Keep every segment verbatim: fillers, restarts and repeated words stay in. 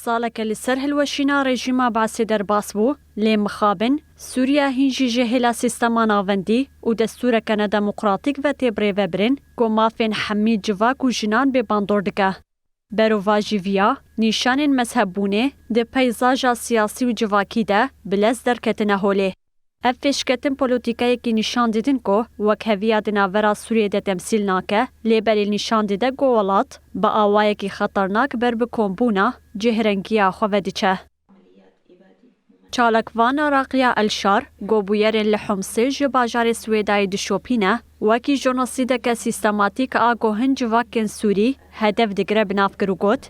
Saleke li ser hilweşîna rejîma Baasê derbas bû, lê mixabin, Sûriye hîn jî ji hêla sîstema navendî û destûreke nedemokratîk ve tê birêvebirin ku mafên hemî civak û jinan bêbandor dike. Berovajî viya, nîşanên mezhebbûnê di peyzaja siyasî û civakî de bi lez derketine holê. Ev pêşketin polîtîkayekî nîşan didin ku wekheviya di navbera Sûriyê de temsîl nake, lê belê nîşan dide ku welat bi awayekî xeternak ber bi kombûna, cihrengiya xwe ve diçe. Çalakvana Raqiya Elşar, ku bûyerên li Homsê ji bajarê Swêdayê dişopîne, wekî jenosîdeke sîstematîk a ku hin civakên Sûrî hedef digire bi nav kir û got,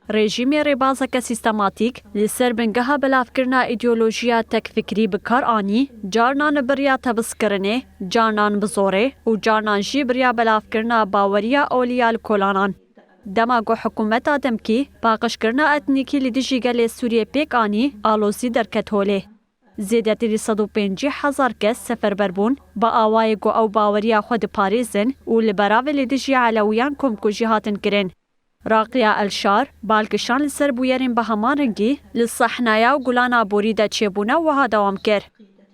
Rejîmê rêbazeke sîstematîk li ser bingeha belavkirina îdeolojiya tekfikrî bi kar anî, carnan bi riya tebizkirinê, carnan bi zorê û carnan jî bi riya belavkirina baweriya oliya li kolanan. Dema ku hikûmeta demkî paqijkirina etnîkî li dijî gelê Sûriyê pêk anî, alozî derket holê. Zêdetirî sed û pêncî hezar kes seferber bûn, bi awayê ku ew baweriya xwe diparêzin û li beravê li dijî Elewiyan komkujî hatin kirin. Raqiya Elşar, bal kişand li ser bûyerên bi heman rengî li Sehnaya û Gulana Borî de çêbûne wiha dewam kir.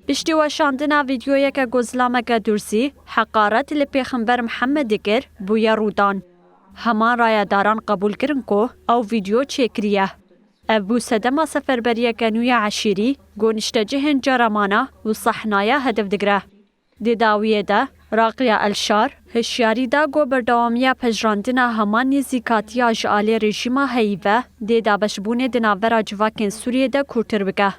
Piştî weşandina vîdyoyeke ku zilameke Durzî heqaret li Pêxember Mihemmed dikir, bûyer rû dan. Heman rayedaran qebûl kirin ku ew vîdyo çêkiriye. Ev bû sedema seferberiyeke nû ya eşîrî ku niştecihên Ceramana û Sehnaya hedef digire. Di dawiyê de, Raqiya Elşar hişyarî da ku berdewamiya pejirandina heman nêzîkatiya ji alî rejîma heyî ve dê dabeşbûnê di navbera civakên Sûriyê de kûrtir bike.